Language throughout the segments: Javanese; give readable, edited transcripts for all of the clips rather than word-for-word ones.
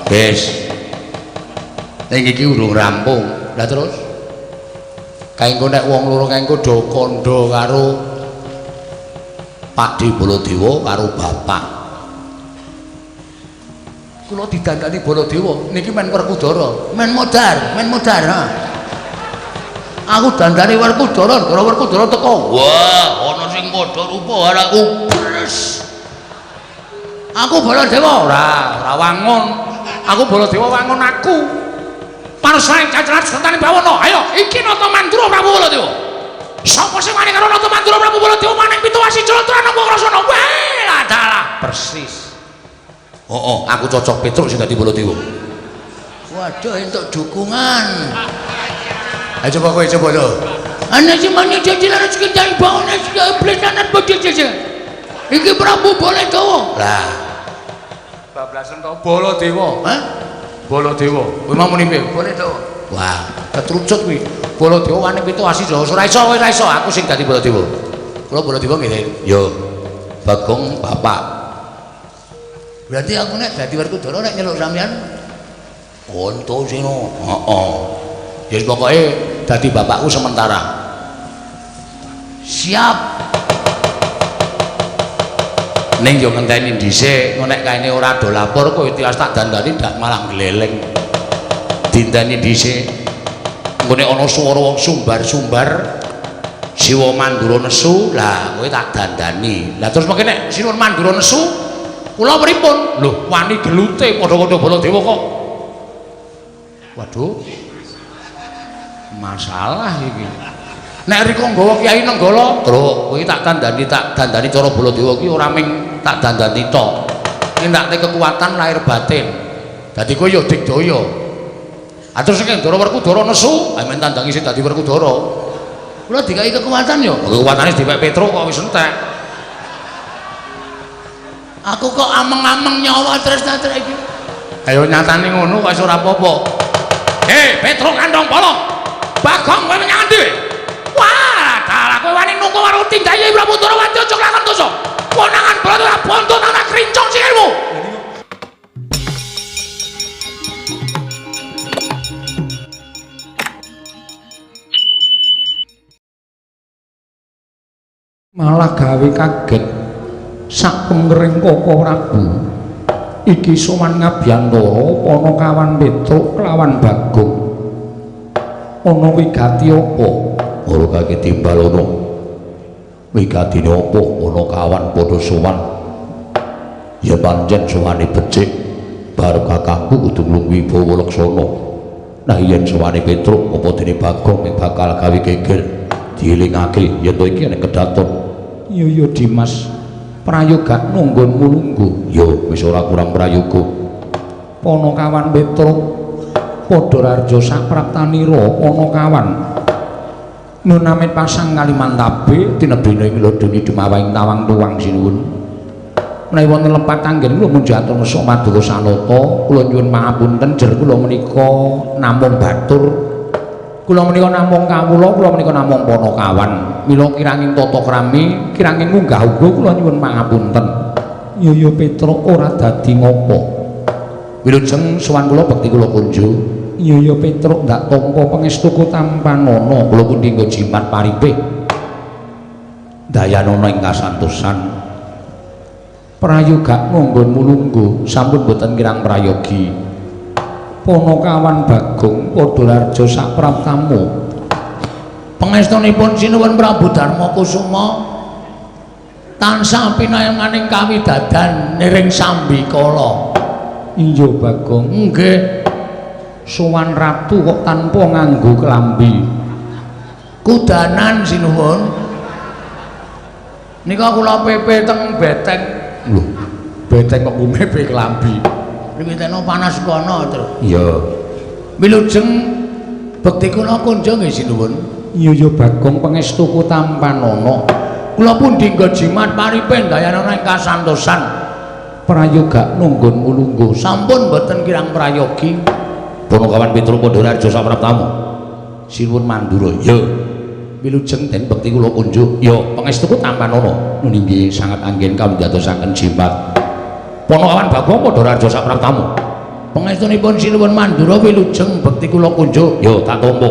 Wis. Ning iki urung rampung. Lah terus kae engko nek wong loro kae engko do kandha karo Pakde Baladewa karo bapak. Kula didandani Baladewa niki men Werkudara, men modar, ha. Aku dandani Werkudara, gara Werkudara teko. Wah, ana sing padha rupa karo aku. Bres. Aku Baladewa ora, ora wangun. Aku Baladewa wangun aku. Pansae cacrat sertane bawana. Ayo, iki Nata Mandura Prabu Baladewa. Sapa sing wani karo Nata Mandura Prabu Baladewa maning pitu wasi jlontrana napa krasana. Wah, lah dalah persis. Oh, aku cocok Petruk sing dadi Baladewa. Waduh, entuk dukungan. Ayo coba kowe coba lho. Ana sing mani jajilan rezeki jai bawana sing iblis anan bodhe jajan. Iki Prabu Baladewa. Lah. Bablasen to Baladewa. Hah? Baladewa. Kowe mau muni piye? Baladewa. Wah, ketrucut kuwi. Baladewa wani pitu asi Jawa. Ora iso, ora iso aku sing dadi Baladewa. Kula Baladewa nggih. Yo. Bagong bapak. Berarti aku nek dadi Werkudara nek nyeluk sampean Antasena. Heeh. Ya pokoke dadi bapakku sementara. Siap. Ning yo ngenteni dhisik, engko nek kaene ora do lapor kowe tiwas tak dandani ndak malah gleleng. Dinteni dhisik. Engko nek ana swara wong sumbar-sumbar Siwa Mandura nesu, lah kowe tak dandani. Lah terus mengke nek Sinuwun Mandura nesu, kula pripun? Lho, wani gelute padha-padha Baladewa kok. Waduh. Masalah iki. Nek rika nggawa Kyai Nenggala, Truk, kowe tak dandani cara Baladewa ki ora ming tak dandani tok. Nindakne kekuatan lahir batin. Dadi kowe ya digdaya. Ah terus nek Ndara Werkudara nesu, amen tandangi sing dadi Werkudara. Kula dikai kekuatan ya. Kekuatane dipek Petruk kok wis entek. Aku kok ameng-ameng nyawa tresna iki. Ayo nyatane ngono kok wis ora apa-apa. Hei, Petruk kandhong pala. Bagong kowe menyang endi? Wah, dalah kowe wani nunggu karo tindaye Prabu Ndorowati aja kelakon dosa. Konangan Baladewa bonto tanah krincong sikilmu. Malah gawe kaget sak pengering Koko Prabu. Iki sowan ngabyantara Panakawan Petruk kelawan Bagong. Ana wigati apa? Ora kake timbal ana. Wigatine apa? Ana kawan padha sowan. Ya pancen sowane becik. Bareng kakangku kudu nglungguhi wibawa laksana. Nah yen sowane Petruk apa dene Bagong bakal gawe geger. Dielingake yen to iki nek kedaton. Iya ya Dimas. Prayoga nunggonmu lungguh. Ya wis ora kurang prayoga. Panakawan Petruk padha rarja sapraptanira Panakawan. Nunamit pasang Kalimantabe tinebene ing lodoni dumawahing tawang tuwang sinuwun. Menawi wonten lepat anggen kula munjatur ngesak maduka sanata, kula nyuwun pangapunten jer kula menika namung batur. Kula menika namung kawula, kula menika namung Panakawan. Mila kiranging tata krami, kiranging munggah uga kula nyuwun pangapunten. Ya ya Petruk ora dadi ngopo. Wilujeng sowan kula bekti kula kunjuk. Iya ya Petruk ndak tampa pangestuku tampanana kula pundi nggo jimat paripih. Dayanana ing kasantosan. Prayoga nganggonmu lungguh sampun boten kirang prayogi. Panakawan Bagong padha rarja sapraptamu. Pangestunipun Sinuwun Prabu Darma Kusuma tansah pinayenganing kawidadan niring sambikala. Iya Bagong, nggih. Sowan ratu kok tanpa nganggo klambi. Kudanan sinuwun. Nika kula pepe teng beteng. Lho, beteng kok kumepe klambi. Riwiteno panas kono terus. Iya. Wilujeng bekti kula kunjung nggih sinuwun. Iya ya Bagong pangestuku tampanana. Kula pundi nggo jimat paripe dayanana ing kasantosan. Prayoga nunggonmu lungguh sampun boten kirang prayogi. Panakawan Petruk padha rarja sapraptamu. Sinuwun Mandura. Ya. Wilujeng den bekti kula kunjuk. Ya, pangestuku tampanana. Nun inggih sanget anggen kawula dadosaken jimat. Panakawan Bagong padha rarja sapraptamu. Pangestunipun Sinuwun Mandura wilujeng bekti kula kunjuk. Yo tak tampa.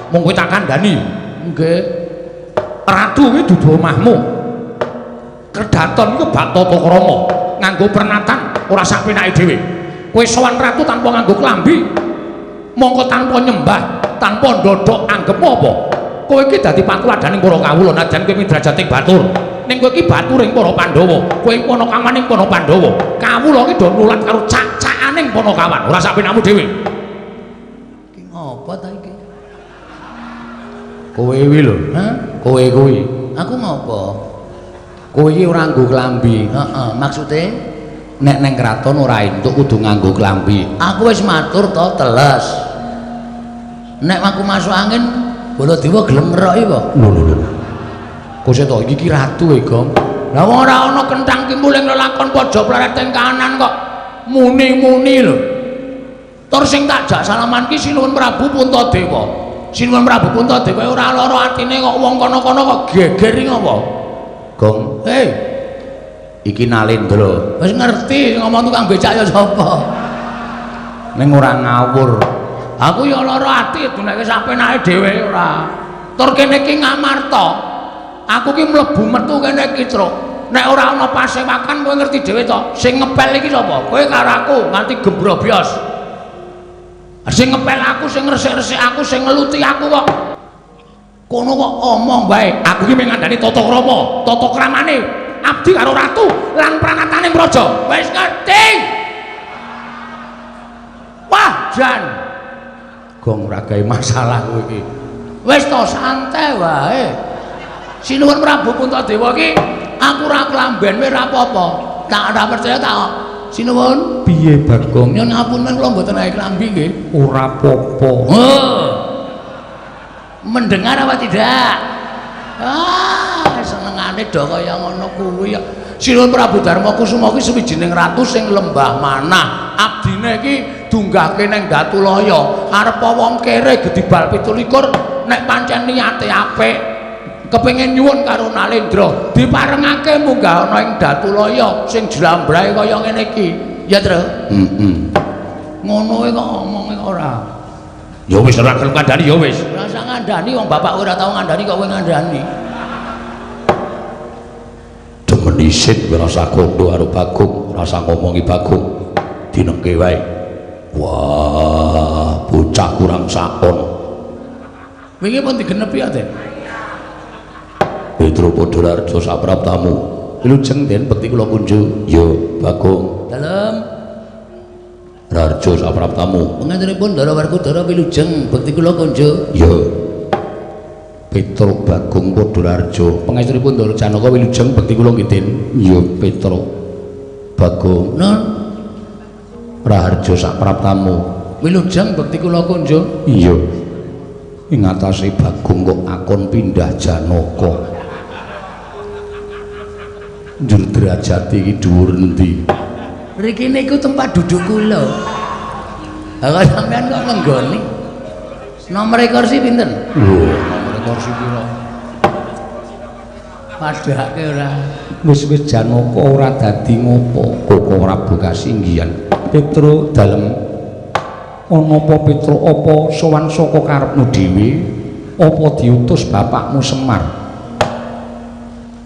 Mung kowe tak kandhani. Nggih. Ratu kuwi dudu omahmu. Kedaton iku bab tata krama, nganggo pernatan ora sak penake dhewe. Kowe sowan ratu tanpa nganggo klambi, mongko tanpa nyembah, tanpa ndodhok anggepmu apa? Kowe iki dadi patuladaning para kawula najan kowe midrajating batur. Ning kowe iki baturing para Pandhawa, kowe panakawaning para Pandhawa. Kawula iki do nulat karo cak-cakaning panakawan, ora sak penakmu dhewe. Iki ngopo ta iki? Kowe kuwi lho, Hah? Kowe kuwi. Aku ngopo? Kowe iki ora nganggo klambi. Heeh, maksude nek neng kraton ora entuk kudu nganggo klambi. Aku wis matur to teles. Nek aku masuk angin, Baladewa gelem ngeroki apa? Lho lho lho. Kok to iki ki ratu e, Gong. Lah wong ora ana kenthang kimuling lelakon pojok pleret ing kanan kok muni-muni lho. Tur sing tak jak salaman ki Sinuwun Prabu Puntadewa. Sinuwun Prabu Puntadewa ora lara atine kok wong kono-kono kok geger iki ngopo? Gong, hei, iki Nalendra. Wis ngerti ngomong tukang becak ya sapa. Ning ora ngawur. Aku ya lara ati duneke sampenake dhewe ora. Tur kene iki Ngamarta. Aku ki mlebu metu kene iki, Truk. Nek ora ana pasewakan kowe ngerti dhewe to. Sing ngepel iki sapa? Kowe karo aku nganti gembrobyos. Sing ngepel aku, sing ngresik-resik aku, sing ngeluti aku kok. Kono kok omong wae. Aku ki mung ngandani tata krama, tata kramane abdi karo ratu lan pranatane praja. Wis ngerti. Wah, jan. Gong ora gawe masalah kowe iki. Wis to santai wae. Sinuwun Prabu Puntadewa iki aku ora klamben wae ora apa-apa. Tak ora percaya tak. Sinuwun, piye Bagong? Nyuwun ngapunten kula mboten gawe klambi nggih. Ora apa-apa. Oh. Mendengar apa tidak? Ah, senengane do kaya ngono kuwi ya. Sinuwun Prabu Darma Kusuma ki suwijining ratu sing lembah manah. Abdine iki dunggahke ning Datulaya. Arep wong kere gedibal 27 nek pancen niate apik kepengin nyuwun karo Nalendra diparengake munggah ana ing Datulaya sing jlambrahe kaya ngene iki. Ya, Tru? Heeh. Ngono kok omonge ora. Ya wis ora gelem kandhani ya wis. Ora usah ngandani wong bapak ora tau ngandani kok kowe ngandani. Demen isin ora usah kondo karo Bagong, ora usah ngomongi Bagong. Dinengke wae. Wah, bocah kurang sakon. Wingi pun digenepi ya, Den. Petro Podolarjo sapraptamu. Wilujeng Den bekti kula kunjuk. Ya, Bagong. Dalem. Rarjo sapraptamu. Pangantenipun Ndara Werkudara wilujeng bekti kula kunjuk. Ya. Petro Bagong Podolarjo. Pangestunipun Ndara Janaka wilujeng bekti kula nggih Den. Ya, Petro Bagong. Nun. Raharjo sapraptamu. Wilujeng bekti kula kunjuk. Iya. Ing atase Bagong kok akon pindah Janaka. Njur derajate iki dhuwur endi? Riki niku tempat duduk kula. Lah kok sampean kok ngenggoni? Nomor kursi pinten? Lho, nomor kursi pira? Padhake ora. Wis-wis Janaka ora dadi ngopo, Koko Prabu kasinggihan. Petro dalem ana apa Petro apa sowan saka karepmu dhewe apa diutus bapakmu Semar?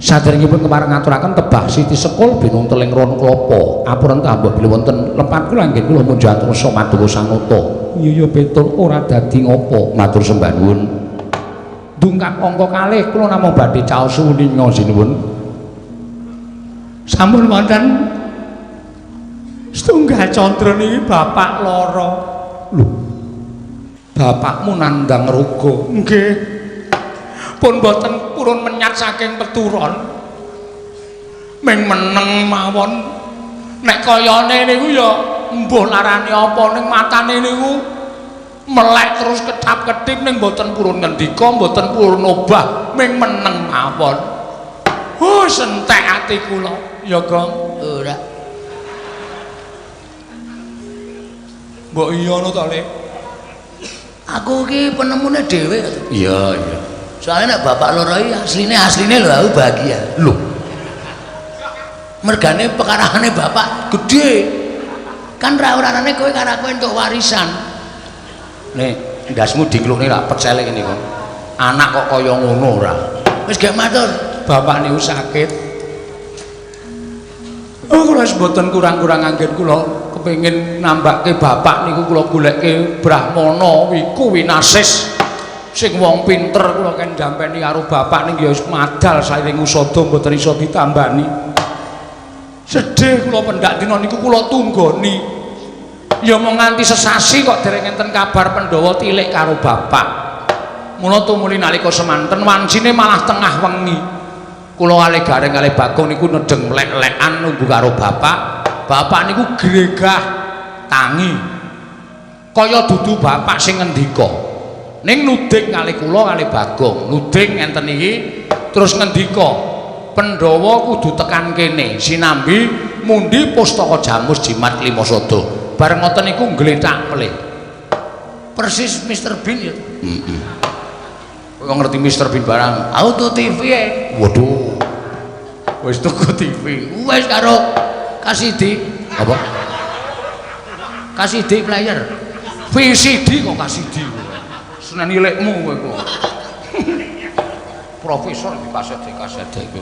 Saderengipun kepareng ngaturaken tebah Siti Sekul binuntel ing Ron Klapa. Apuran tambah bilih wonten lepat kula nggih kula munjuk atur maduka sanata. Iya ya Petruk ora dadi ngopo, matur sembah nuwun. Dungkap angka kalih kula namung badhe caos uninga sinuwun. Sampun wonten setunggal candra niki bapak lara. Lho. Bapakmu nandhang roga. Nggih. Pun boten purun menyat saking peturon. Ming meneng mawon. Nek kayane niku ya mbuh larane apa ning matane niku melek terus kedhap-kedhip ning boten purun ngendika, mboten purun obah, ming meneng mawon. Huh, sentek ati kula. Ya, Gong. Ora. Mbok iya ngono to, Le? Aku iki penemune dhewe. Iya, iya. Soalnya nek bapak loro iki asline lho aku bahagia. Lho. Mergane pekarane bapak gede. Kan ra ora-orane kowe karo aku entuk warisan. Nek ndasmu diklukne lak pecele ngene kok. Anak kok kaya ngono ora. Wis gek matur, bapak niku sakit. Oh, kula wis mboten kurang-kurang anggen kula kepengin nambahke bapak niku kula goleke brahmana wiku winasis sing wong pinter kula ken jampeni karo bapak ning ya wis madal sairing usada mboten iso ditambani. Sedih kula pendak dina niku kula tunggoni. Ya mung nganti sesasi kok dereng enten kabar Pandhawa tilik karo bapak. Mula tumuli nalika semanten wancine malah tengah wengi. Kula kalih Gareng kalih Bagong niku nedheng lek-lekan nunggu karo bapak. Bapak niku gregah tangi. Kaya dudu bapak sing ngendika. Ning nuding kalih kula kalih Bagong, nuding enten iki terus ngendika, Pandhawa kudu tekan kene sinambi mundi pustaka Jamus Jimat Limasada. Bareng ngoten niku nglethak melih. Persis Mr. Bean ya. Heeh. Kowe ngerti Mr. Bean barang? Auto TV e. Waduh. Wis tuku TV. Wis karo KCD. Apa? KCD player. VCD kok KCD. Seneni lekmu kowe kok. Profesor di kaset iki.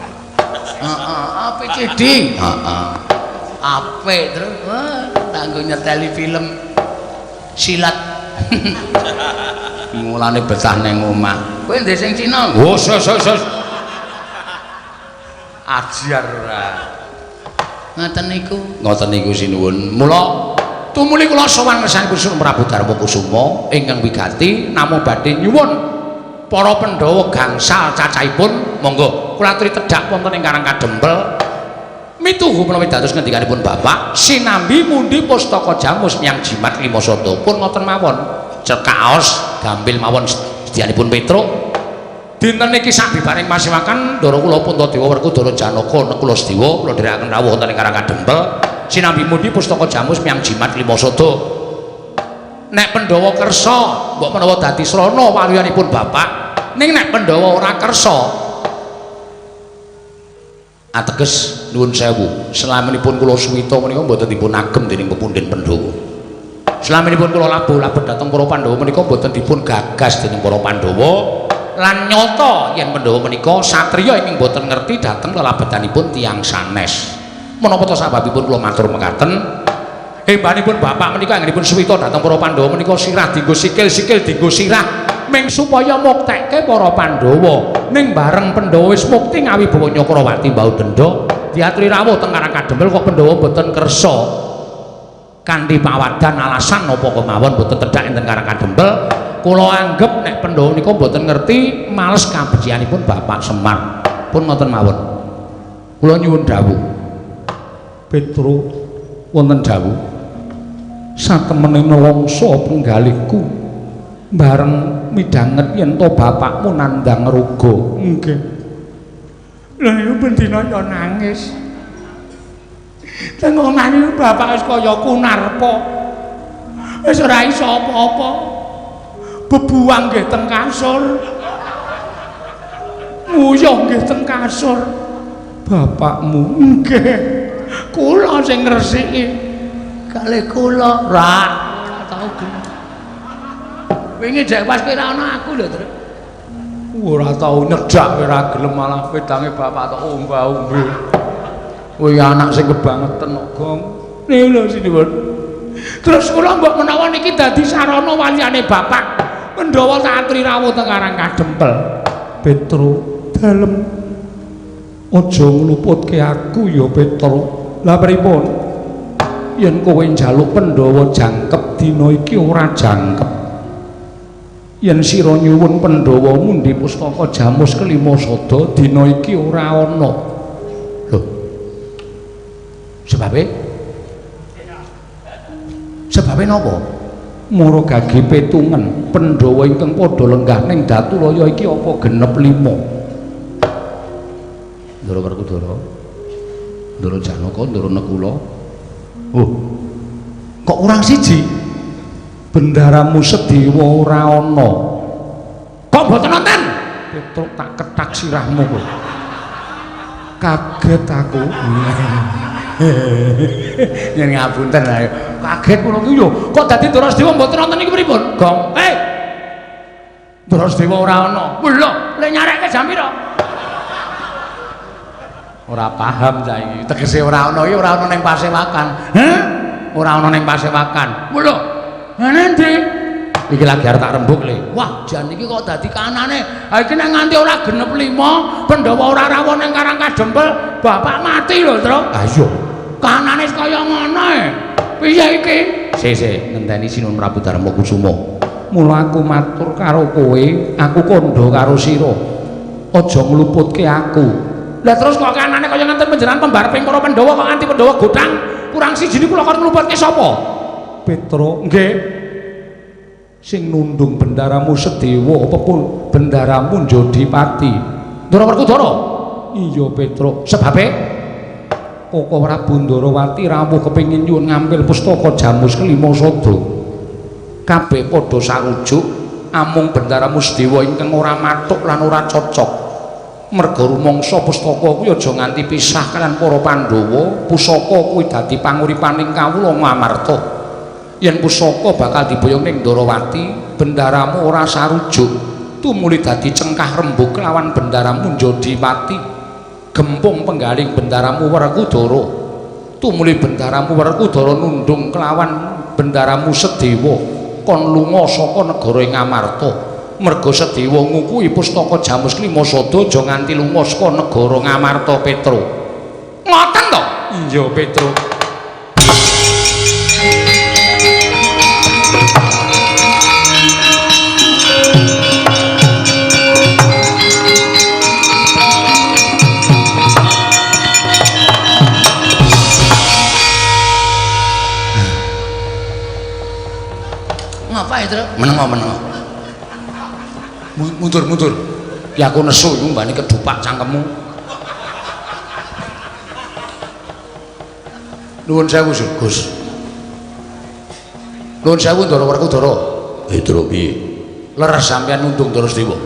Heeh, APCD. Heeh. Apik terus tanggo nyeteli film silat. Mulane betah ning omah. Kowe ndek sing Cina? Oh, sos sos sos. Ajar ora. Ngoten niku. Ngoten niku sinuwun. Mula tumuli kula sowan ngersanipun Sunan Prabu Darma Kusuma ingkang wigati namung badhe nyuwun para Pandhawa gangsal cacahipun monggo kula aturi tedhak wonten ing Karang Kadempel mituhu menawi dados ngendikanipun bapak sinambi mundi pustaka Jamus miyang Jimat Limasada pun ngoten mawon cekaos gambil mawon sedyanipun Petruk dinten niki sabibaring masiwakan ndara kula Puntadewa Werkudara Janaka Nekula Sedewa kula dherekaken rawuh wonten ing Karang Kadempel sinambi mundi pustaka Jamus miyang Jimat Limasada. Nek Pandhawa kersa mbok menawa dadi srana waluyanipun bapak, ning nek Pandhawa ora kersa ateges nuwun sewu selaminipun kula suwita menika mboten dipun agem dening pepundhen Pandhawa. Selaminipun kula labuh-labuh dhateng para Pandhawa menika mboten dipun gagas dening para Pandhawa lan nyata yen Pandhawa menika satriya ingkang mboten ngerti dhateng lelabetanipun tiyang sanes. Menapa ta sababipun kula matur mekaten? Hembanipun bapak menika anggenipun suwita dhateng para Pandhawa menika sirah dienggo sikil, sikil dienggo sirah ming supaya muktekke para Pandhawa. Ning bareng Pandhawa wis mukti ngawibawa Nyakrawati mbau denda diaturi rawuh teng Karang Kadempel kok Pandhawa mboten kersa kanthi pawadan alasan napa kemawon mboten tedhak enten Karang Kadempel. Kula anggep nek Pandhawa nika mboten ngerti males kabecikanipun Bapak Semar. Pun ngoten mawon. Kula nyuwun dawuh. Petro wonten dawuh. Satemene nelongso penggalihku bareng midhanget yen to bapakmu nandhang ruga. Nggih. Lha iku bendina ya nangis. Teng omah niku bapak wis kaya kunarpa. Wis ora iso apa-apa. Bebuang nggih teng kasur. Nguyuh nggih teng kasur. Bapakmu nggih. Kula sing ngresiki. Kalih kula ra ora tau gelem. Wingi jek pas kowe ra ana aku lho, Tru. Ora tau nyedhak kowe ra gelem malah wedange bapak tok omba-ombe. Kowe anak sing kebangeten kok, Gong. Niku lho sinuwun. Terus kula mbok menawa niki dadi sarana waliyane bapak. Pandhawa tak aturi rawuh teng Karang Kadempel. Petro dalem aja ngluputke aku ya Petro. Lah pripun? Yen kowe njaluk Pandhawa jangkep dina iki ora jangkep. Yen sira nyuwun Pandhawa mundi pustaka Jamus kelima sada dina iki ora ana. Lho. Sebabe? Sebabe napa? Mara gage petungen Pandhawa ingkang padha lenggah ning Datulaya iki apa genep 5. Ndara Werkudara, Ndara Janaka, Ndara Nekula. Oh. Kok kurang siji? Bendaramu Sedewa ora ana. Kok mboten wonten? Petruk tak kethak sirahmu kowe. Kaget aku. Yen ngapunten ayo. Kaget kula ki yo. Kok dadi Ndara Sedewa mboten wonten niku pripun? Gong. Hei. Ndara Sedewa ora ana. Lho, lek nyarekke jam pira? Ora paham saiki. Tegese ora ana iki ora ana ning pasewakan. Heh? Ora ana ning pasewakan. Lho. Endi? Iki lagi arep tak rembug le. Wah, jan iki kok dadi kanane. Ha iki nek nganti ora genep 5, Pandhawa ora rawuh ning Karang Kadempel, bapak mati lho, Tru. Ha iya. Kanane kaya ngono e. Piye iki? Sik, sik, ngenteni Sinuwun Prabu Darma Kusuma. Mula aku matur karo kowe, aku kandha karo sira. Aja ngluputke aku. Lah terus kok kanane kaya ngenten panjenengan pembareping para Pandhawa kok nganti Pandhawa gothang kurang siji niku kula kon ngluputke sapa? Petruk, nggih. Sing nundung bendaramu Sedewa apa pun bendaramu Njodipati. Ndara Werkudara? Iya, Petruk. Sebabe Koko Prabu Ndarawati rawuh kepengin nyuwun ngampil pustaka Jamus Kelima Sada. Kabeh padha sarujuk amung bendaramu Sedewa ingkang ora mathuk lan ora cocok. Merga rumangsa pustaka kuwi aja nganti pisah kalian para Pandhawa, pusaka kuwi dadi panguripaning kawula Ngamarta. Yen pusaka bakal diboyong ning Ndarawati, bendaramu ora sarujuk, tumuli dadi cengkah rembug kelawan bendaramu Njodipati. Gempung penggaling bendaramu Werkudara, tumuli bendaramu Werkudara nundung kelawan bendaramu Sedewa kon lunga saka negara Ngamarta. Merga Sedewa ngukuhi pustaka Jamus Kelima Sada aja nganti lunga saka negara Ngamarta, Petruk. Ngoten to? Iya, Petruk. Ngapa ya, Truk? Menengo, menengo. Mundur, mundur. Ya aku nesu iku mbane kedupak cangkemmu. Nuwun sewu, Gus. Nuwun sewu Ndara Werkudara. Truk piye? Leres sampeyan nundung Ndara Sedewa.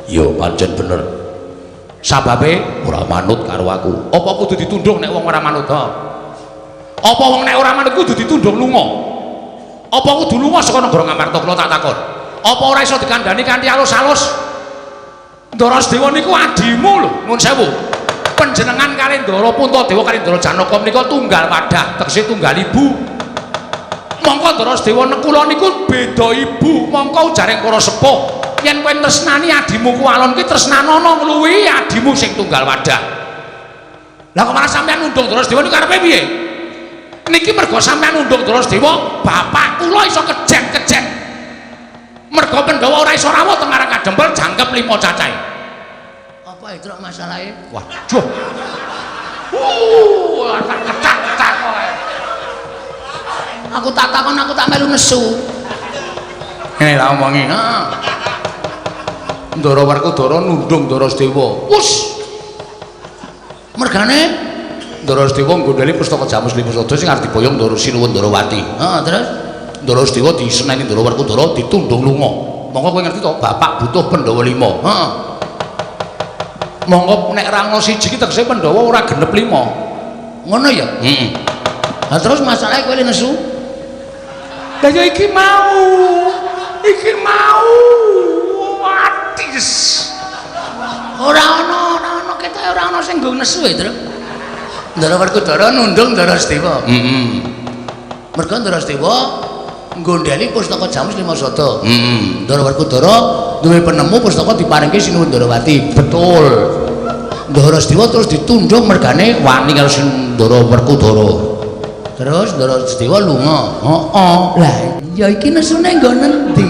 Ya pancen bener. Sababe ora manut karo aku. Apa kudu ditundung nek wong ora manut? Apa wong nek ora manut kudu ditundung lunga? Apa kudu lunga saka negara Ngamarta? Kula tak takon. Apa ora iso dikandhani kanthi alus-alus? Ndara Sedewa niku adimu lho, nuwun sewu. Panjenengan kalih Ndara Puntadewa kalih Ndara Janaka menika tunggal wadah, tegese tunggal ibu. Mongko Ndara Sedewa nekula niku beda ibu, mongko ujaring para sepuh. Yen kowe tresnani adimu kuwalon kuwi tresnanono ngluwihi adimu sing tunggal wadah. Lah kok malah sampeyan nundung Ndara Sedewa niku karepe piye? Niki mergo sampeyan nundung Ndara Sedewa, bapak kula iso kejen-kejen. Mergo Pandhawa ora iso rawuh teng Karang Kadempel jangkep 5 cacahe. Apa itu masalahe? Waduh. Tak ketak-ketak kowe. Aku tak takon, aku tak melu nesu. Ngene tak omongi. Heeh. Ndara Werkudara nundung Ndara Sedewa. Wus. Mergane Ndara Sedewa nggondheli pustaka Jamus Lima Sada sing arep diboyong Ndara Sinuwun Ndarawati. Heeh, terus Ndara Sedewa diseneni Ndara Werkudara ditundung lunga. Monggo kowe ngerti to, bapak butuh Pandhawa 5. Heeh. Monggo nek ra ono siji ki tegese Pandhawa ora genep 5. Ngono ya? Heeh. Lah terus masalahe kowe nesu? Lah ya iki mau. Iki mau. Watis. Ora ono, ora ono ketoke ora ono sing nggo nesu e, Truk. Ndara Werkudara nundung Ndara Sedewa. Heeh. Mergo Ndara Sedewa nggondheli pustaka Jamus Lima Sada. Heeh. Ndara Werkudara duwe penemu pustaka diparingke Sinuwun Ndarawati. Betul. Ndara Sedewa terus ditundung mergane wani karo Ndara Werkudara. Terus Ndara Sedewa lunga. Heeh. Lah ya iki nesune nggo nendi?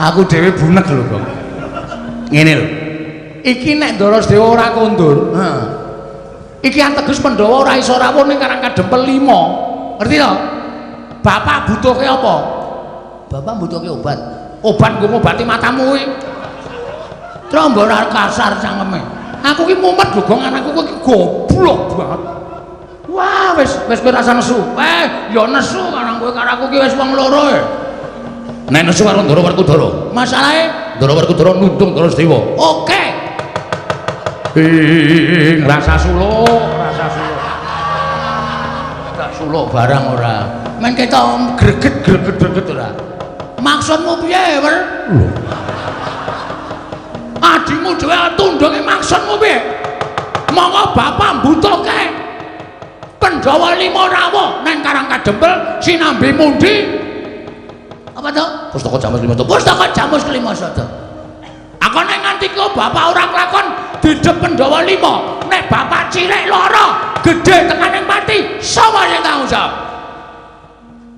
Aku dhewe bunek lho, Bang. Ngene lho. Iki nek Ndara Sedewa ora kondur, heeh. Iki ateges Pandhawa ora iso rawuh ning Karang Kadempel 5. Ngerti to? Bapak butuhke apa? Bapak butuhke obat. Obat nggo ngobati matamu kuwi. Trombo ora kasar cangkeme. Aku ki mumet lho, Gong, anakku ki goblok banget. Wah, wis wis kowe rasa nesu. Ya nesu karang kowe karo aku ki wis wong loro e. Nek nesu karo Ndara Werkudara. Masalahe Ndara Werkudara nundung Ndara Sedewa. Oke. Ing rasa suluk, rasa suluk. Tak suluk barang ora. Men ketok greget-greget ora. Maksudmu piye, Wer? Lho. Adimu dhewe tundunge maksudmu piye? Monggo bapak mbutuhke Pandhawa lima rawuh nang Karang Kadempel sinambi mundi. Apa to? Pustaka Jamus Kelima Sada. Pustaka Jamus Kelima Sada. Aku nek nganti kok bapak ora kelakon didep Pandhawa lima, nek bapak cilik lara, gedhe tekaning pati, sapa sing tanggung jawab?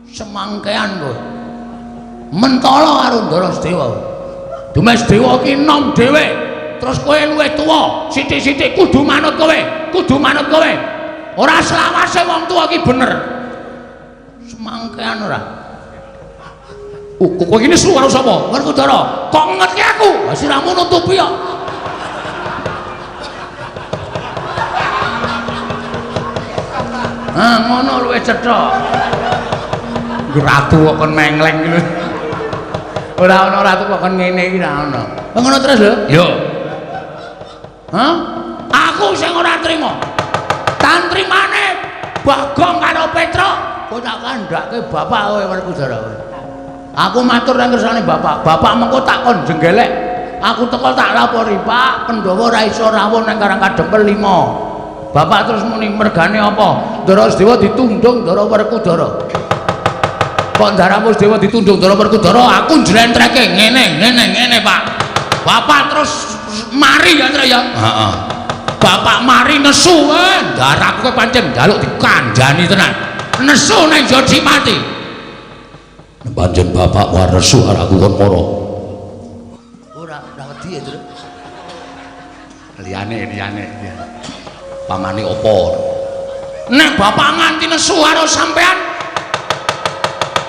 Semangkean kowe. Mentala karo Ndara Sedewa. Dumes Dewa ki nom dhewe, terus kowe luwih tuwa, sithik-sithik kudu manut kowe, kudu manut kowe. Ora selawase wong tuwa ki bener. Semangkean ora. Kowe iki nesu karo sapa? Werkudara. Kok ngerti aku? Lah siramu nutupi kok. Ah, ngono luwih cetha. Ratu kok kon mengleng iki lho. Ora ana ratu kok kon ngene iki ora ana. Ngono terus lho? Yo. Hah? Aku sing ora trima. Tantrimane Bagong karo Petruk, kowe tak kandhake bapak kowe Werkudara kowe. Aku matur nang kersane bapak. Bapak mengko tak kon jenggelek. Aku teko tak lapori, Pak, Pandhawa ora iso rawuh nang Karang Kadempel 5. Bapak terus muni mergane apa? Ndara Sedewa ditundung Ndara Werkudara. Kok Ndaramu Sedewa ditundung Ndara Werkudara, aku njlentreke ngene ngene ngene, Pak. Bapak terus mari ya, Tru ya. Heeh. Bapak mari nesu, ndaraku kowe pancen njaluk dikandhani tenan. Nesu nang Jodipati. Pancen bapak war nesu karo aku kon mara. Ora, ora wedi ya, Tru. Liyane, liyane, liyane. Pamane apa? Nek bapak nganti nesu karo sampean,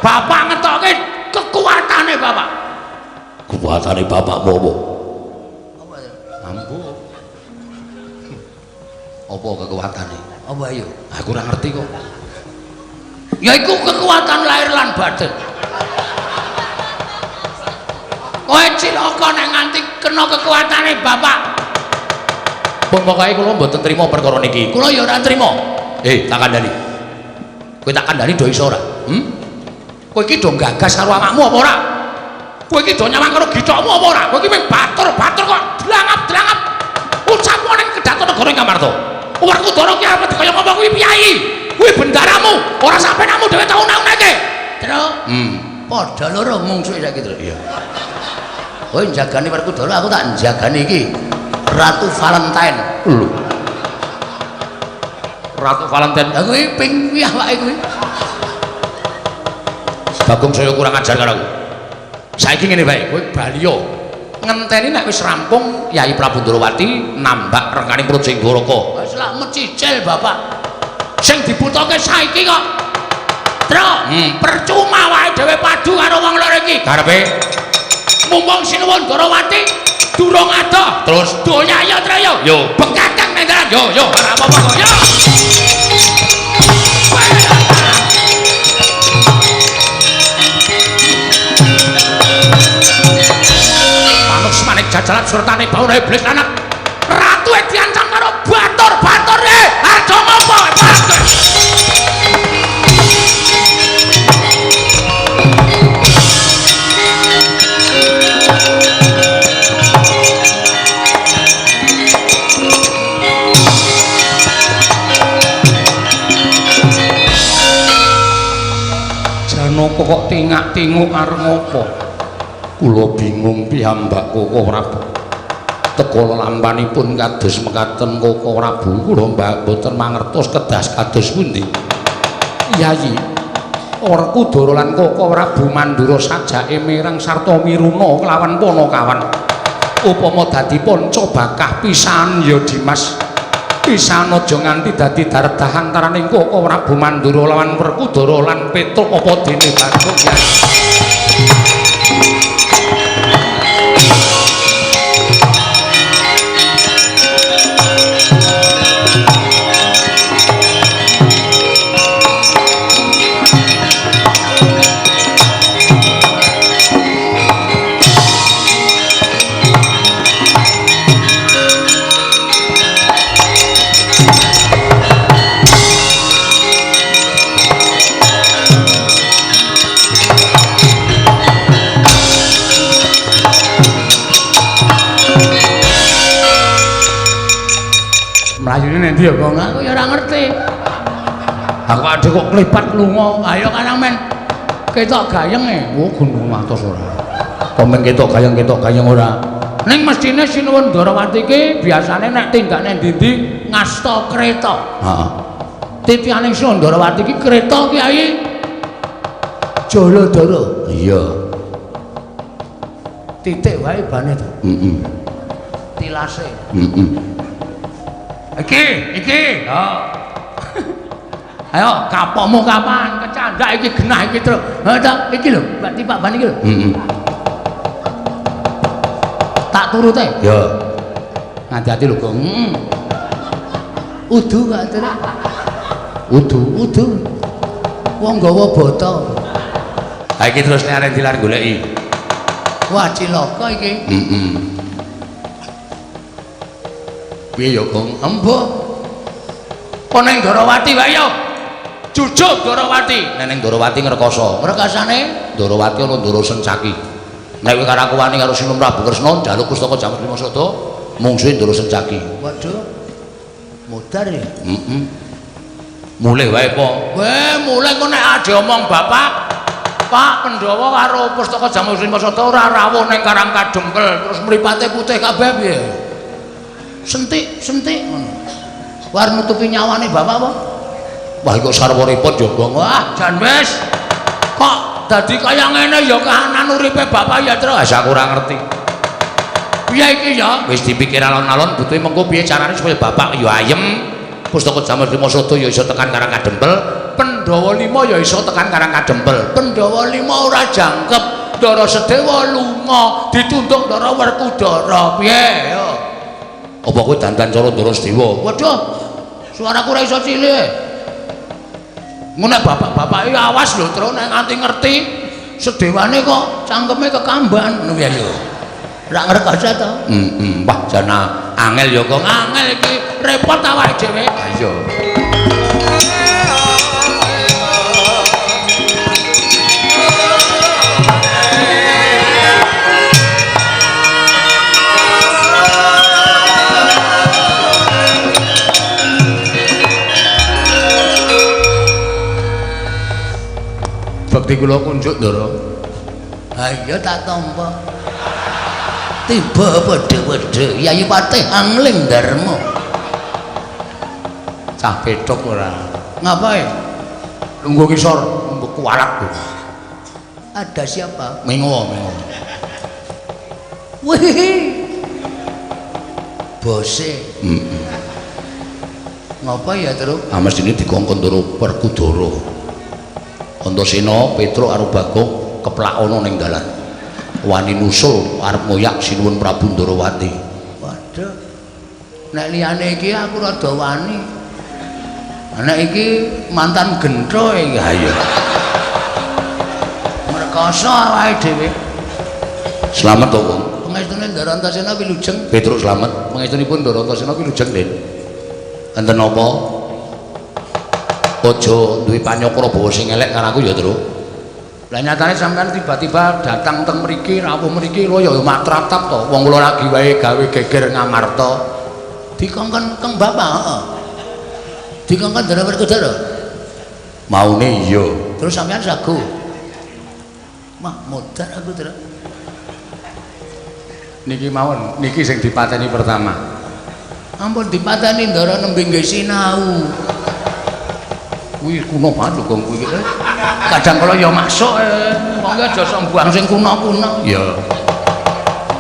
bapak ngetokke kekuatane bapak. Kekuatane bapakmu apa? Apa ya? Ambu. Apa kekuatane? Apa ayo? Aku ora ngerti kok. Ya iku kekuatan lahir lan batin. Kowe cilaka nek nganti kena kekuatane bapak. Pun pokoke kula mboten trima perkara niki. Kula ya ora trima. Tak kandhani. Kowe tak kandhani do iso ora? Hmm? Kowe iki do gagas karo awakmu apa ora? Kowe iki do nyawang karo githokmu apa ora? Kowe iki mung batur-batur kok dlangap-dlangap. Ucapmu ning kedaton negara Ngamarta. Werkudara ki arep kaya ngapa kuwi piyayi? Kuwi bendaramu, ora sampenamu dhewe tau naunake. Tru. Padha loro mungsuhe saiki, Tru. Iya. Kowe njagani Werkudara, aku tak njagani iki. Ratu Valentine. Lho. Ratu Valentine. Lah kuwi ping kuwi awake kuwi. Bagong saya kurang ajar karo aku. Saiki ngene wae, kowe bali yo. Ngenteni nek wis rampung Yai Prabu Ndrawati nambak rengganing Projeng Dwaraka. Wis lak mecicil bapak. Sing dibutuhke saiki kok. Tru, percuma wae dhewe padu karo wong loro iki. Karepe mumpung Sinuwun Ndrawati durung adoh. Terus donya ya Tru yo. Yo, bekakang nang dalan. Yo yo, ora apa-apa kok. Yo. Manuk jajalan surtane bauna iblis anak. Ratu diancam karo batur-batore. Arjo ngopo? Janaka kok tingak-tinguk arep ngopo? Kula bingung piyambak Koko Prabu. Teka lelampanipun kados mekaten Koko Prabu, kula mboten mangertos kedas kados pundi. Yayi, Werkudara lan Koko Prabu Mandura sajake mireng sarta miruna kelawan Panakawan. Upama dadi panca bakah pisan ya Dimas. Pisan aja nganti dadi dardah antaraning Koko Prabu Mandura lawan Werkudara lan Petruk apa dene Bagong Yayi. Mlayune nek ndi ya, Gong? Aku ya ora ngerti. Aku adhe kok klepat lunga. Ayo karang men ketok gayeng e. Oh, gunung atos ora. Kok men ketok gayeng ora. Ning mestine Sinuwun Ndorowati iki biasane nek tindak nang ndi-ndi ngasta kreta. Heeh. Titiane Sinuwun Ndorowati iki kreta Kyai Jaladara. Iya. Titik wae bane to. Heeh. Tilase. Heeh. Iki, iki. Ha. Ayo kapokmu kapan kecandak iki genah iki, Truk. Ha ta, iki lho, Mbak tipak ban iki lho. Heeh. Tak turute. Ya. Hati-hati lho, Gong. Heeh. Udu kok, Truk. Udu, udu. Wong nggawa bata. Ha iki terus nek arep dilar goleki. Wah, cilaka iki. Heeh. Piye ya, Gong? Embuh. Apa ning Ndorowati wae ya? Jujuk Ndorowati. Nek ning Ndorowati ngrekoso. Ngrekasane Ndorowati ana Ndoro Sencaki. Nek kowe karo aku wani karo Sinuwun Prabu Kresna njaluk pustaka Jamus Lima Sada, mungsuhe Ndoro Sencaki. Waduh. Mudar ya? Heeh. Mulih wae po. Weh, mulih kok nek ade omong bapak, Pak Pandhawa karo pustaka Jamus Lima Sada ora rawuh ning Karang Kadempel, terus mripate putih kabeh piye? Sentik, sentik ngono. War nutupi nyawane bapak apa? Wah, kok sarwa repot ya, Gong. Wah, jan wis. Kok dadi kaya ngene ya kahanan uripe bapak ya, Tru. Wis aku ora ngerti. Piye iki ya? Wis dipikir alon-alon butuhe mengko piye carane supaya bapak ya ayem, pustaka Jamus Lima Sada ya iso tekan Karang Kadempel, Pandhawa 5 ya iso tekan Karang Kadempel. Pandhawa 5 ora jangkep, Ndara Sedewa lunga, ditunduk Ndara Werkudara. Piye ya? Apa kowe dandan cara Ndara Sedewa? Waduh, suaraku ora iso cilik. Ngono nek bapak-bapak iki awas lho, Tru, nek nganti ngerti sedewane kok cangkeme kekamban ngono piye lho. Ora ngrekoso to? Heeh, wah jana angel ya kok. Angel iki repot awake dhewe. Ha iya. Bekti kula kunjuk, Ndara. Ha iya tak tampa. Tiba padha-padha Yayi Patih Angling Darma. Cah petok ora. Ngapae? Lungguh kisor, mbok kuwarak. Ada siapa? Mengo, mengo. Wih. Bose. Heeh. Ngapa ya, Tru? Ah mestine dikongkon Ndara Werkudara. Antasena, Petruk karo Bagong keplak ana ning dalan. Wani nusul arep ngoyak Sinuwun Prabu Ndorowati. Waduh. Nek liyane iki aku rada wani. Nek iki mantan gentho iki. Ha iya. Ngrekoso awake dhewe. Slamet to, Kong? Pangestune Ndara Antasena wilujeng. Petruk slamet. Pangestunipun Ndara Antasena wilujeng, Den. Enten napa? Aja duwe panyokra bawa sing elek karo aku ya, Tru. Lah nyatane sampean tiba-tiba datang teng mriki, rawuh mriki lho ya matratap to. Wong kula lagi wae gawe geger Ngamarta. Dikongkon keng bapak, heeh. Dikongkon Ndara Werkudara. Maune iya. Terus sampean sagu. Mah modar aku, Tru. Niki mawon, niki sing dipateni pertama. Ampun dipateni Ndara nembe nggih sinau. Kuwi kuno banget lho, Gong, kuwi. Kadang kala ya masuk wong aja sok mbuang sing kuno-kuno. Ya.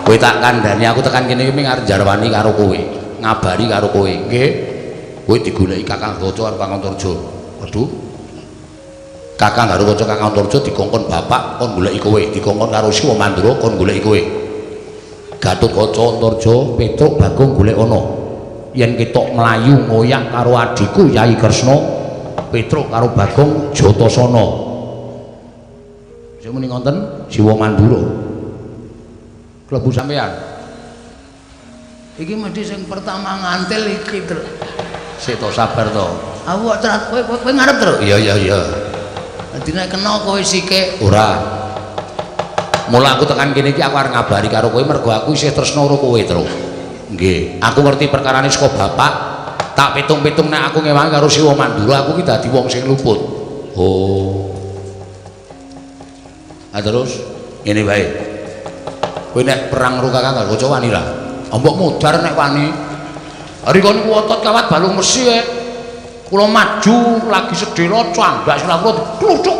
Kowe tak kandhani aku tekan kene iki ming arep njarwani karo kowe, ngabari karo kowe. Nggih. Kowe digoleki Kakang Gaca karo Kakang Antarja. Waduh. Kakang Garukaca Kakang Antarja dikongkon bapak kon goleki kowe, dikongkon karo Siwa Mandura kon goleki kowe. Gatotkaca Antarja Petruk Bagong golek ana. Yen ketok mlayu ngoyak karo adhiku Yai Kresna, Petruk karo Bagong Jatasana. Sing muni ngonten Siwa Mandura. Klebu sampean. Iki mesti sing pertama ngantil iki, Tru. Sik to sabar to. Aku kok terat kowe kowe ngarep, Tru. Iya iya iya. Dadi nek kena kowe sikik. Ora. Mula aku tekan kene iki aku arep ngabari karo kowe mergo aku isih tresna karo kowe, Tru. Nggih, aku ngerti perkarane saka bapak. Tak pitung-pitung nek aku ngewangi karo Siwa Mandura aku ki dadi wong sing luput. Oh. Ah terus ngene wae. Kowe nek perang karo Kakang Garuda wani ra? Mbok modar nek wani. Rika niku otot kawat balung mesi e. Kula maju lagi sedhela cambak silah kula dikluthuk.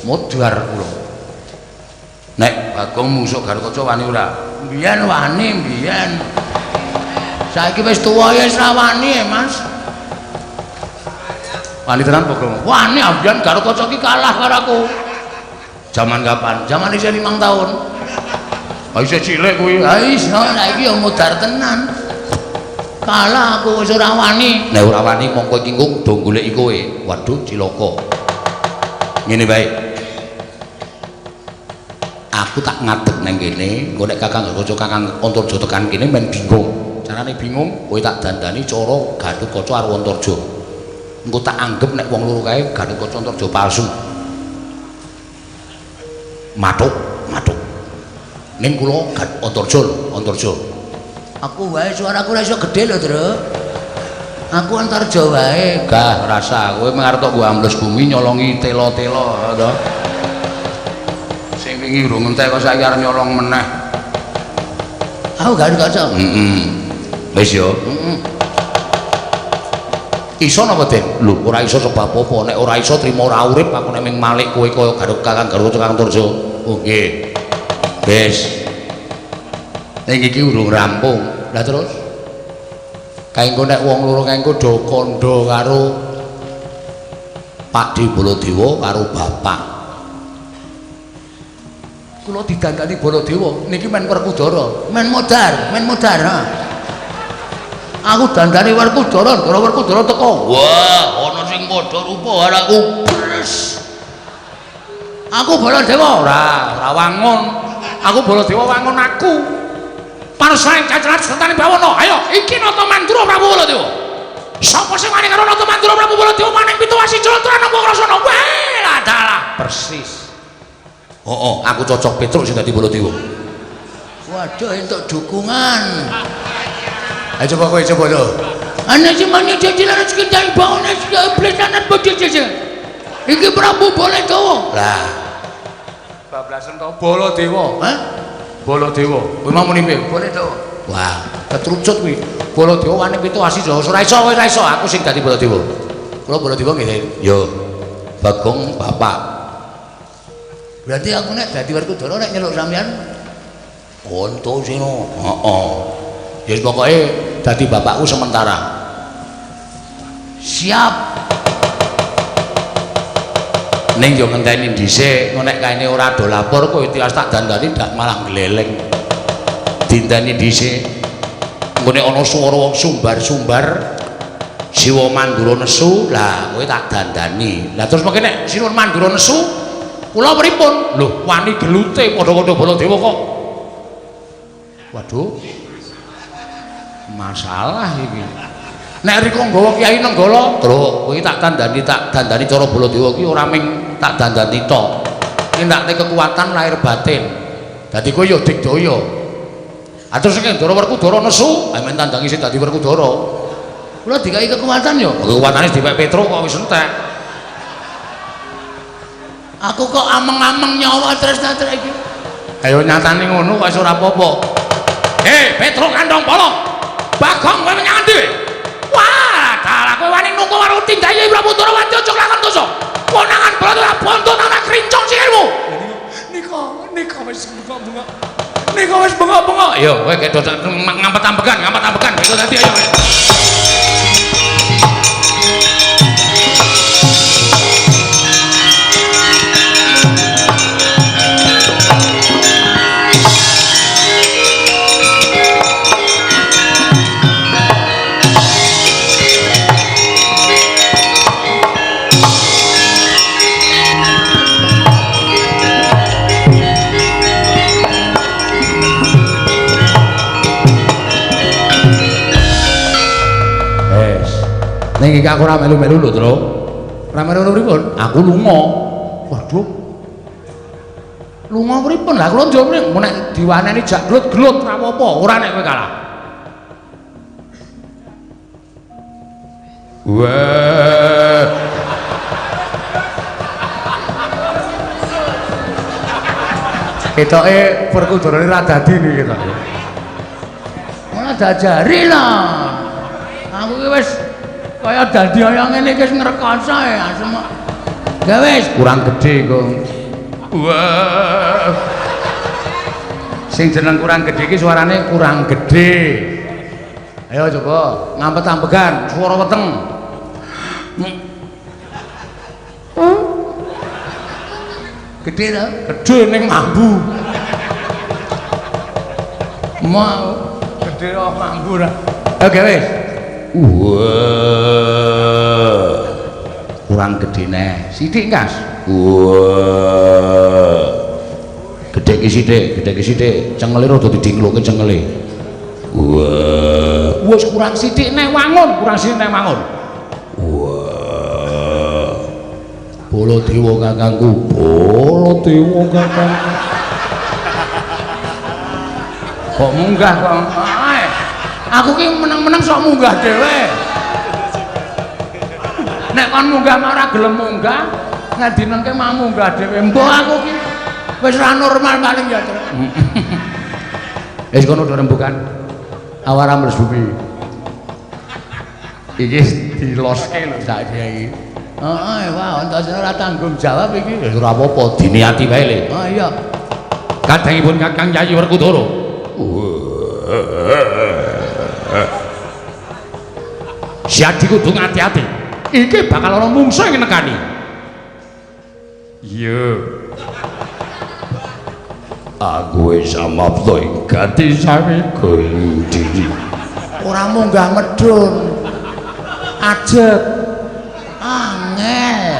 Modar kula. Nek Bagong mungsuh Garuda wani ora? Mbiyen wani, mbiyen. Saiki wis tuwa ya wis ra wani, Mas. Wani tenan Bagong? Wani ambiyen Garuda ki kalah karo aku. Jaman kapan? Jaman isih 5 tahun. Ah isih cilik kuwi. Ha iso saiki ya modar tenan. Kalah aku wis ora wani. Nek ora wani mongko iki nggo do goleki kowe. Waduh cilaka. Ngene wae. Aku tak ngadeg nang kene, engko nek Kakang Garuda Kakang Antarja tekan kene men bingung. Carane bingung, kowe tak dandani cara Gatotkaca karo Antarja. Engko tak anggep nek wong loro kae Gatotkaca Antarja palsu. Mathuk, mathuk. Ning kula Antarja lho, Antarja. Aku wae suaraku ora iso gedhe lho, Tru. Aku Antarja wae. Gah rasa kowe mung arep tok ambles bumi nyolongi tela-tela to. Sing wingi urung entek kok saiki arep nyolong meneh. Aku Garuda. Heeh. Wis yo. Heeh. Iso napa, Den? Lho, ora iso sebab apa? Nek ora iso trimo ora urip aku nek ming malik kowe kaya Garuda Kakang Garuda Kakang Antarja. Oh nggih. Wis. Ning iki urung rampung. Lah terus kae engko nek wong loro kae engko do kandha karo Pakde Baladewa karo bapak. Kula didandani Baladewa niki men Werkudara, men modar, men modar. Ha. Aku dandani Werkudara, Ndara Werkudara teko. Wah, ana sing padha rupa karo aku. Bres. Aku Baladewa ora, ora wangun. Aku Baladewa wangun aku. Parsae cacrat setane bawana. Ayo, iki Nata Mandura Prabu Baladewa. Sapa sing wani karo Nata Mandura Prabu Baladewa maning pitu wasi jlontoran nang Krasana. Wah, lah dalah persis. Heeh, aku cocok Petruk sing dadi Baladewa. Waduh, entuk dukungan. Ayo coba kowe coba lho. Ana sing mani jajalan sekedar bawana blesanan bojo-bojo. Iki Prabu Baladewa. Lah. Bablasen to Baladewa. Hah? Baladewa. Kowe mau muni piye? Baladewa. Wah, ketrucut kuwi. Baladewa wani pitu asi Jawa. Ora iso kowe ora iso, aku sing dadi Baladewa. Kula Baladewa nggih. Yo. Bagong bapak. Berarti aku nek dadi Werkudara nek nyeluk sampean Antasena. Heeh. Ya pokoke dadi bapakku sementara. Siap. Ning yo ngenteni dhisik, engko nek kaene ora do lapor kowe tiwas tak dandani dak malah gleleng. Dinteni dhisik. Engko nek ana swara wong sumbar-sumbar Siwa Mandura nesu, lah kowe tak dandani. Lah terus mengke nek Siwa Mandura nesu, kula pripun? Lho, wani gelute padha-padha Baladewa kok. Waduh. Masalah iki. Nek rika nggawa Kyai Nenggala, Truk, kowe tak dandani cara Baladewa iki ora ming tak dandani tok. Nindakne kekuatan lahir batin. Dadi kowe ya digdaya. Ah terus nek Ndara Werkudara nesu, amen tandangi sing dadi Werkudara. Kula dikai kekuatan ya. Kekuatane dipek Petruk kok wis entek. Aku kok ameng-ameng nyawa terus-terus iki. Ayo nyatane ngono kok wis ora apa-apa. Hei, Petruk kandhong pala. Bagong kowe menyang endi? Wah, dalah kowe wani nunggu karo tindaye Prabu Ndorowati aja lakon dosa. Konangan Baladewa bondo nang krincong sikilmu. Nika, nika wis bengok-bengok. Nika wis bengok-bengok. Ayo kowe gedho ngampet-ambekan, ngampet-ambekan gitu tadi ayo. Ning iki aku ora melu-melu lho, Tru. Ora melu-melu pripun? Aku lunga. Waduh. Lunga pripun? Lah kula njawab nek diwaneni jak glut-glut ora apa-apa, ora nek kowe kalah. Wah. Ketoke Werkudara ora dadi niki ketoke. Ora diajari lah. Aku ki wis kaya dadi kaya ngene iki wis ngrekoso ya asem. Ya wis kurang gedhe kok. Wah. Sing jeneng kurang gedhe iki suarane kurang gedhe. Ayo coba ngampet-ampegan suara weteng. Gedhe to? Gedhe ning mambu. Mau gedhe kok mambu ra. Oke wis. Wah. Kurang gedhe neh. Sithik, Kas. Wah. Gedhe ki sithik, gedhe ki sithik. Cengele rada didingloke cengele. Wah. Wis kurang sithik neh wangun, kurang sithik neh wangun. Wah. Baladewa kakangku, Baladewa kakangku. Kok munggah kok? Aku ki meneng-meneng sok munggah dhewe. Nek kon munggah ora gelem munggah, nek dinengke mah munggah dhewe. Mbok aku ki wis ora normal paling ya. Wis kono do rembukan. Awara mles bumi. Iki diloske lho saiki iki. Heeh, wah, Antasena ora tanggung jawab iki. Ya ora apa-apa, diniati wae le. Oh iya. Kadangipun Kakang Yayi Werkudara. Siadi kudu ngati-ati. Iki bakal ana mungsuh sing nekani. Iya. Aku wis samapta ing gati sawega ing diri. Ora munggah medhun. Ajeg. Angel.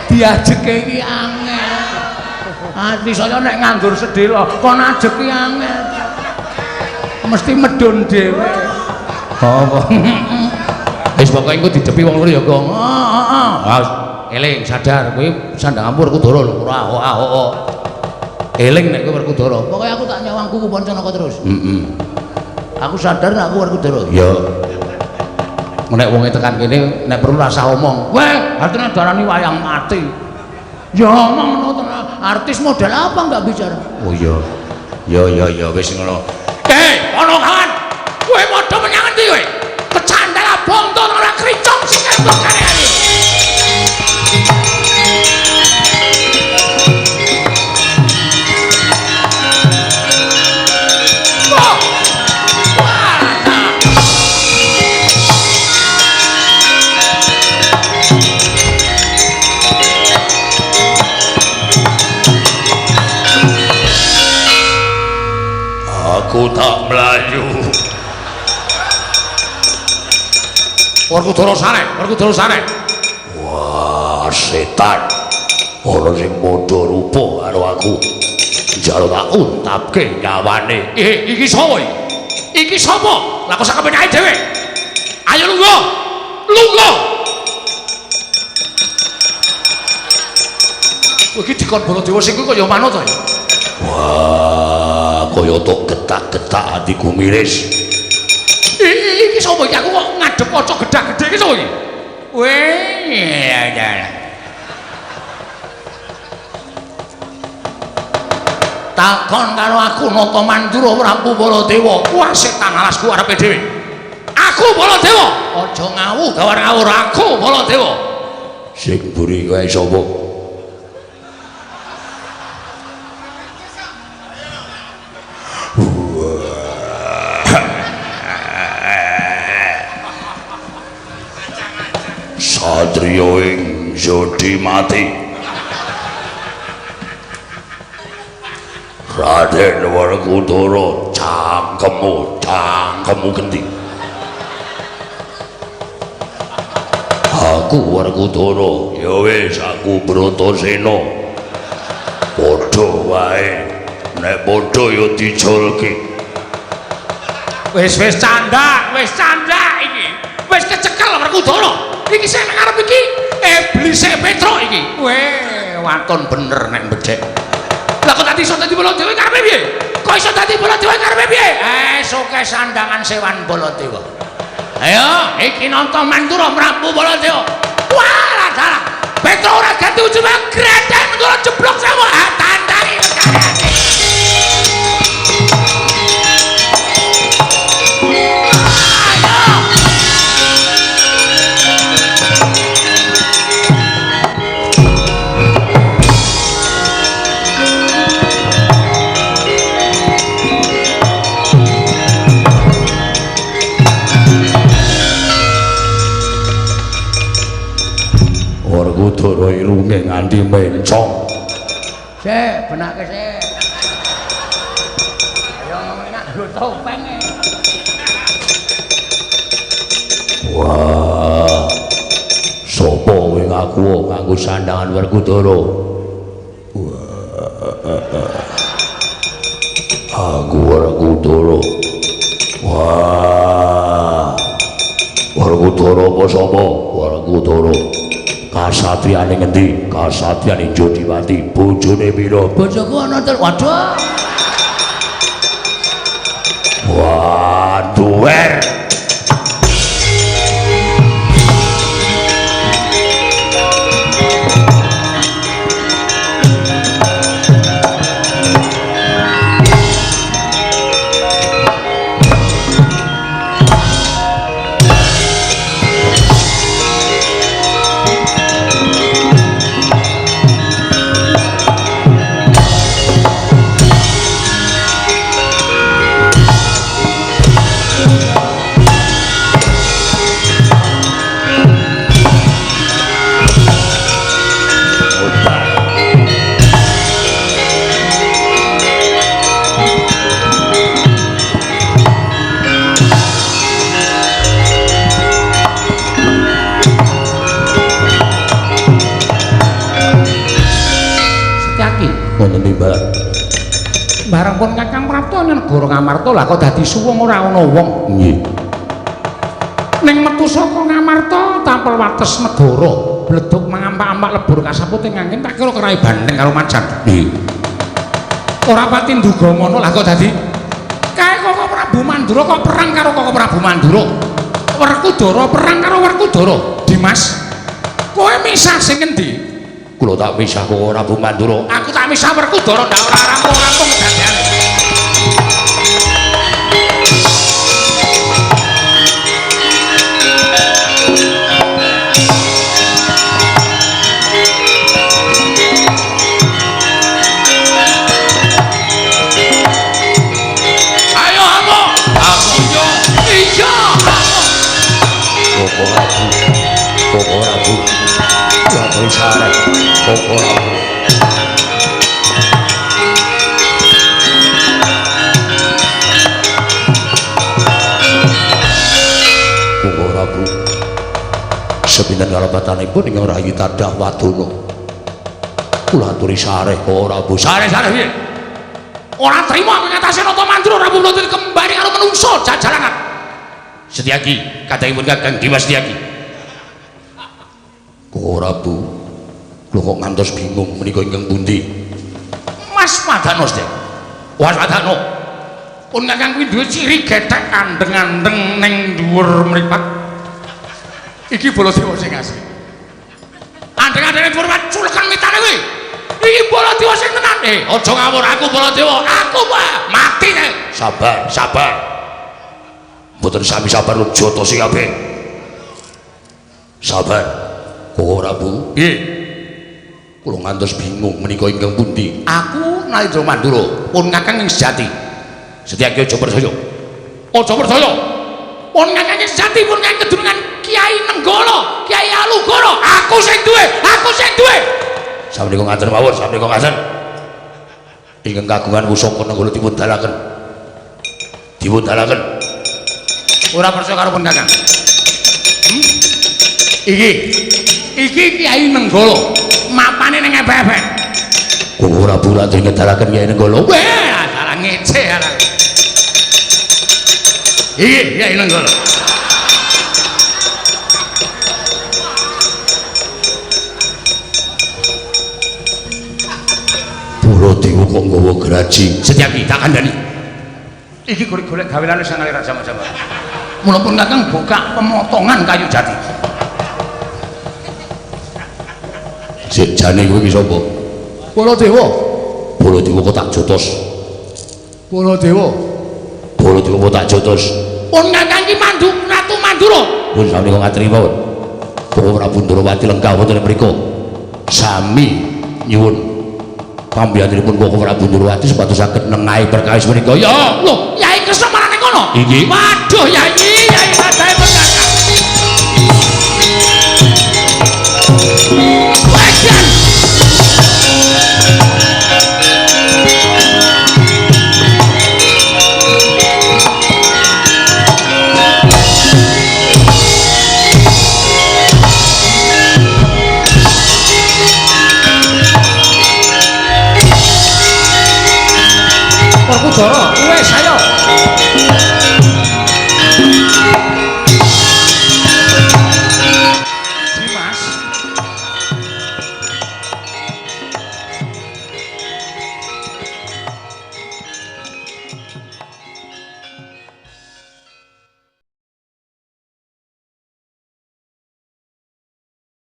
Diajeke iki angel. Ati saya nek nganggur sedhela, kon ajeg iki angel. Mesti medhun dhewe. Apa? Wis pokoke engko didepi wong loro ya, Gong. Heeh, heeh. Eling sadar kowe sandang ampu Werkudara lho, ora oh. Eling nek kowe Werkudara. Pokoke aku tak nyawang kuku Pancanaka terus. Heeh. Aku sadar nek aku Werkudara. Ya. Nek wonge tekan kene nek perlu rasah omong. Weh, artine darani wayang mati. Ya omong ngono tenan. Artis model apa enggak bicara? Oh iya. Ya ya ya wis ngono. Hei, ana kawan. Kowe padha menyang endi kowe? Kecandal bonto ora kricong sing entuk kene iki. Aku tak mlayu. Werkudara sare, Werkudara sare. Wah, setan. Ana sing padha rupa karo aku. Njaluk tak untapke nyawane. Iki sapa iki? Iki sapa? Lah kok sak kepenake dhewe. Ayo lungguh. Lungguh. Iki dikon Baladewa sing kuwi kaya manut to ya. Wah, kaya tok getak-getak atiku miris. Iki sapa iki? Aku kok ngadep kaca gedhak-gedhe iki sapa iki? Weh, ya. Takon karo aku Nata Mandura Prabu Baladewa. Wah, setan alasku arepe dhewe. Aku Baladewa. Aja ngawu gawar ngawur aku Baladewa. Sing mburi kae sapa? Satriya ing jodi mati. Raden Werkudara, cangkemmu, cangkemmu gendi. Aku Werkudara, ya wis aku Bratasena. Padha wae, nek padha ya dijolke. Wis wis candak iki. Wis kecekel Werkudara. Iki sing nang ngarep iki iblise Petruk iki. Weh, waton bener nek becek. Lah kok dadi iso dadi Baladewa karepe piye? Kok iso dadi Baladewa karepe piye? Eh, soke sandangan sewan Baladewa. Ayo, iki nonton Mandura Prabu Baladewa. Wah, salah. Petro ora ganti ujung greten kula jeblok sama tantangi perkarane. Werkudara irunge nganti mencong. Sik, benake sik. Ayo ngomong enak nggo topeng. Wah. Sopo kowe ngaku nganggo sandangan Werkudara? Wah. Aku Werkudara. Wah. Werkudara apa sapa? Werkudara. Kasatriyane ngendi? Kasatriyane Jodipati. Bojone pira? Bojoku ana telu. Waduh. Wah, duwer. Bareng pun Kakang Prapta negara Ngamarta lah kok dadi suwung ora ana wong. Nggih. Ning metu saka Ngamarta tampel wates negara, bleduk mangampak-ampak lebur kasaput ing angin tak kira kerai bandeng karo macan. Nggih. Ora pati nduga ngono lah kok dadi kae Koko Prabu Mandura kok perang karo Koko Prabu Mandura. Werkudara perang karo Werkudara. Dimas, kowe misah sing endi? Kula tak misah Koko Prabu Mandura. Aku tak misah Werkudara ndak ora rampung-rampung kedadiane. Ayo amuk. Aku yo. Iya. Koko Prabu. Koko Prabu. Koko sarek. Koko Prabu. Koko Prabu. Sepinten kalepatanipun ingkang rayi tadah wadana. Kula aturi sareh Koko Prabu. Sareh-sareh piye? Ora trima aku ngatasi Nata Mandura Prabu Baladewa kembali karo menungso jajalangan. Setyaki, kadangipun Kakang Dimas Setyaki. Koko Prabu, kula kok ngantos bingung menika ingkang pundi? Mas Padano Sdek. Was Padano. Pun Kakang kuwi duwe ciri gethek andeng-andeng ning dhuwur mripat. Iki Baladewa sing asli. Andeng-andeng dhuwur mripat culekan mitane kuwi. Iki Baladewa sing tenan. Aja ngawur aku Baladewa. Aku mati nek. Sabar, sabar. Mboten sami sabar jotosi kabeh. Sabar. Koko Prabu. Nggih. Kula ngantos bingung menika ingkang pundi? Aku Nalindra Mandura, pun Kakang ing sejati. Setyaki aja percaya. Aja percaya. Pun Kakang ing sejati, pun Kakang kedunungan Kiai Nenggala, Kiai Alugoro. Aku sing duwe, aku sing duwe. Samenika ngaten mawon, samenika ngaten. Ingkang kagungan pusaka Nenggala dipun dalaken. Dipun dalaken. Ora percaya karo pun Kakang. Iki. Iki Kiai Nenggala. Mapane ning epek-epek. Koko Prabu lajeng ngedalaken Kiai Nenggala. Wah, salah ngece salah. Iki Kiai Nenggala. Baladewa kok nggawa graji. Setyaki tak kandhani. Iki golek-golek gawelane sing ngalir jama-jama. Mula pun Kakang buka pemotongan kayu jati. Sik jane kowe iki sapa? Baladewa. Baladewa kok tak jotos. Baladewa. Baladewa kok tak jotos. Pun Kakang iki Mandu Ratu Mandura. Pun sami kok ngaturi mawon. Bapak Prabu Ndrawati lenggah wonten mriku. Sami nyuwun pambiyantunipun Bapak Prabu Ndrawati supados saged nengahi perkawis menika. Ya, lho, Yai Kresna marane kono. Inggih. Waduh, Yai, Yai sadae pun Kakang. Wajan. Werkudara, wis ayo. Dimas.